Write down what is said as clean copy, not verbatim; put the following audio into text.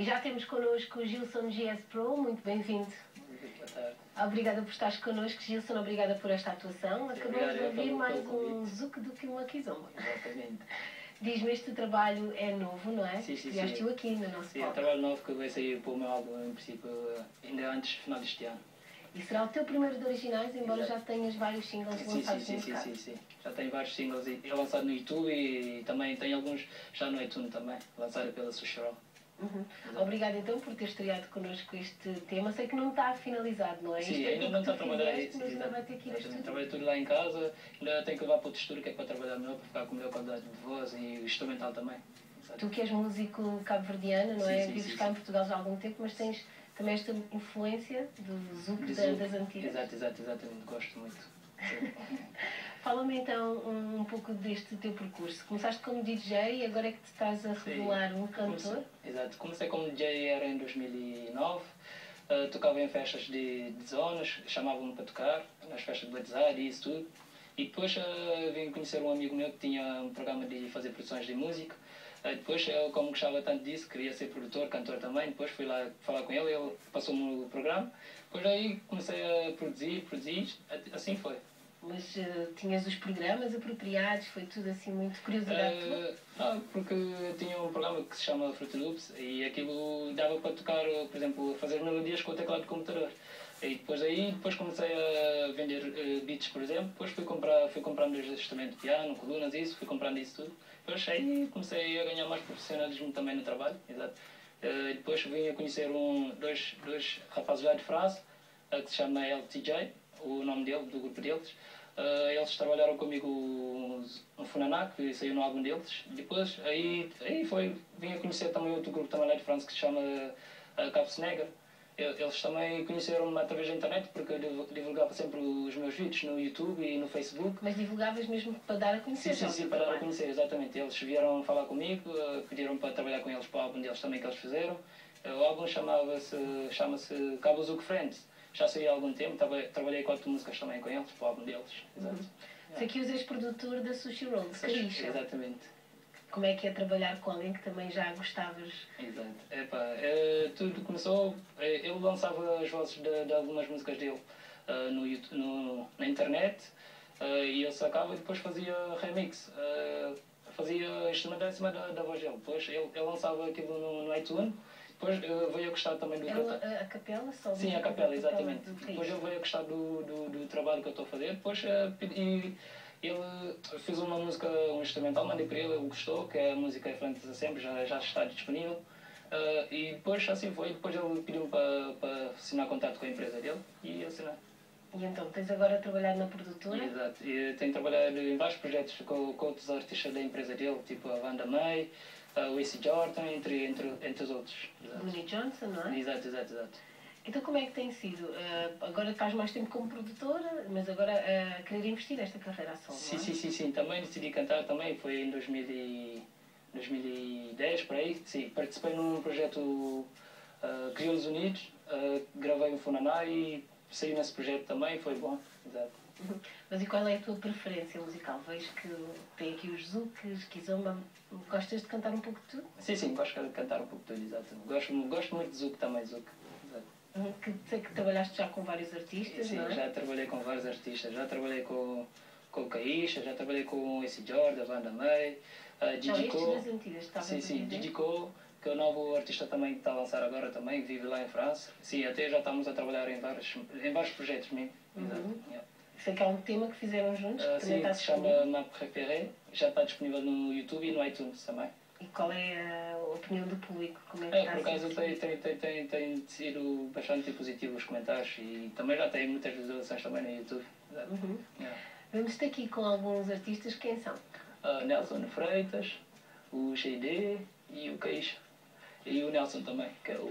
já temos connosco o Gilson GS Pro, muito bem-vindo. Boa tarde. Obrigada por estares connosco, Gilson, obrigada por esta atuação. Sim, Acabamos obrigado de eu ouvir pelo, mais pelo um convite. Zouk do que uma Kizomba. Exatamente. Diz-me, este trabalho é novo, não é? Sim, sim, Estreaste-o sim. aqui no nosso Sim, é um palco. trabalho novo que vai sair para o meu álbum, em princípio, ainda antes do final deste ano. E será o teu primeiro de originais, embora Exato. já tenhas vários singles Sim, sim, lançados sim, no sim, mercado. sim, sim. Já tenho vários singles e lançado no YouTube e também tenho alguns já no iTunes também, lançado pela Sushi Roll. Uhum. Obrigada então por ter estreado connosco este tema. Sei que não está finalizado, não é? Sim, Isto é ainda aquilo não que está a tu trabalhar fizeste, isso. mas ainda Exato. vai ter que ir a Exatamente. estúdio. Trabalho tudo lá em casa, ainda tenho que levar para outro estúdio que é para trabalhar melhor, para ficar com melhor qualidade de voz e o instrumental também. Exato. Tu que és músico cabo-verdiano, não Sim, é? sim, Vives sim, cá em sim. Portugal já há algum tempo, mas tens também esta influência do zouk De da- zouk. das antigas. Exato, exato, exatamente. Gosto muito. Sim. Fala-me então um pouco deste teu percurso. Começaste como DJ e agora é que te estás a Sim. revelar um cantor. Comecei, exato. Comecei como DJ era em 2009. Tocava em festas de zonas, chamavam-me para tocar, nas festas de batizado e isso tudo. E depois vim conhecer um amigo meu que tinha um programa de fazer produções de música. Depois, eu, como gostava tanto disso, queria ser produtor, cantor também. Depois fui lá falar com ele, ele passou-me o programa. Depois aí comecei a produzir, produzir, assim foi. Mas tinhas os programas apropriados, foi tudo assim muito curiosidade tua? Não, porque eu tinha um programa que se chama Fruit Loops e aquilo dava para tocar, por exemplo, fazer melodias com o teclado do computador. E depois aí, depois comecei a vender beats, por exemplo, depois fui comprando os instrumentos de piano, colunas, isso, fui comprando isso tudo. Depois aí comecei a ganhar mais profissionalismo também no trabalho, exato. Depois vim a conhecer dois rapazes lá de França, que se chama LTJ, o nome dele, do grupo deles. Eles trabalharam comigo um Funaná, que saiu no álbum deles. Depois, aí foi, vim a conhecer também outro grupo também lá de França que se chama Cabo Senegal. Eles também conheceram-me através da internet, porque eu divulgava sempre os meus vídeos no YouTube e no Facebook. Mas divulgavas mesmo para dar a conhecer? Sim, sim, já o sim, teu para dar a trabalho? conhecer, exatamente. Eles vieram falar comigo, pediram para trabalhar com eles para o álbum deles também que eles fizeram. O álbum chama-se Cabo Zouk Friends. Já saiu há algum tempo, trabalhei 4 músicas também com eles, para o álbum deles. Exato. Uhum. Sei que és produtor da Sushi Roll, de Sushi, Caricha. Exatamente. Como é que é trabalhar com alguém que também já gostavas? Exato. Tudo começou, ele lançava as vozes de algumas músicas dele no YouTube, na internet, e eu sacava e depois fazia remix. Fazia instrumental em cima da voz dele. Depois ele lançava aquilo no iTunes. Depois veio a gostar também do Era que eu a capela só? Sim, a A capela, capela exatamente. do Depois Caricha. ele veio a gostar do trabalho que eu estou a fazer. Depois e ele fez uma música, um instrumental, mandei para ele, ele gostou, que é a música Frente a Sempre, já está disponível. E depois assim foi, depois ele pediu-me para assinar contrato com a empresa dele e eu assinei. E então, tens agora a trabalhar na produtora? Exato, e tenho trabalhado em vários projetos com outros artistas da empresa dele, tipo a Wanda May, o A.C. Jordan, entre os outros. Exato. Bonnie Johnson, não é? Exato, exato, exato. Então como é que tem sido? Agora estás mais tempo como produtora, mas agora a querer investir nesta carreira a solo, Sim, não é? sim, sim, sim. Também decidi cantar também, foi em 2010, por aí. Sim, participei num projeto Crioulos Unidos, gravei um Funaná e saí nesse projeto também, foi bom. Exato. Mas e qual é a tua preferência musical? Vejo que tem aqui os zouks, kizomba. Gostas de cantar um pouco de tudo? Sim, sim, gosto de cantar um pouco de tudo, exato. Gosto muito de zouk também, zouk. Exato. Que sei que trabalhaste já com vários artistas, Sim, não é? já trabalhei com vários artistas. Já trabalhei com o Caixa, já trabalhei com o A.C. Jordan, a Wanda May, a Gigi Não, estes Co. das antigas, estavas Sim, a sim, dizer? Gigi Co, que é o novo artista também que está a lançar agora também, que vive lá em França. Sim, até já estamos a trabalhar em vários projetos mesmo. Exato. Yeah. Sei que há um tema que fizeram juntos, que também Sim, está que se chama disponível. Ma Préférée, já está disponível no YouTube e no iTunes também. E qual é a opinião do público? Como é que está Por a ser acaso recebido? tem sido bastante positivo os comentários e também já tem muitas visualizações também no YouTube. Exato. Yeah. Vemos-te aqui com alguns artistas, quem são? Nelson Freitas, o XD e o Caixa. E o Nelson também, que é o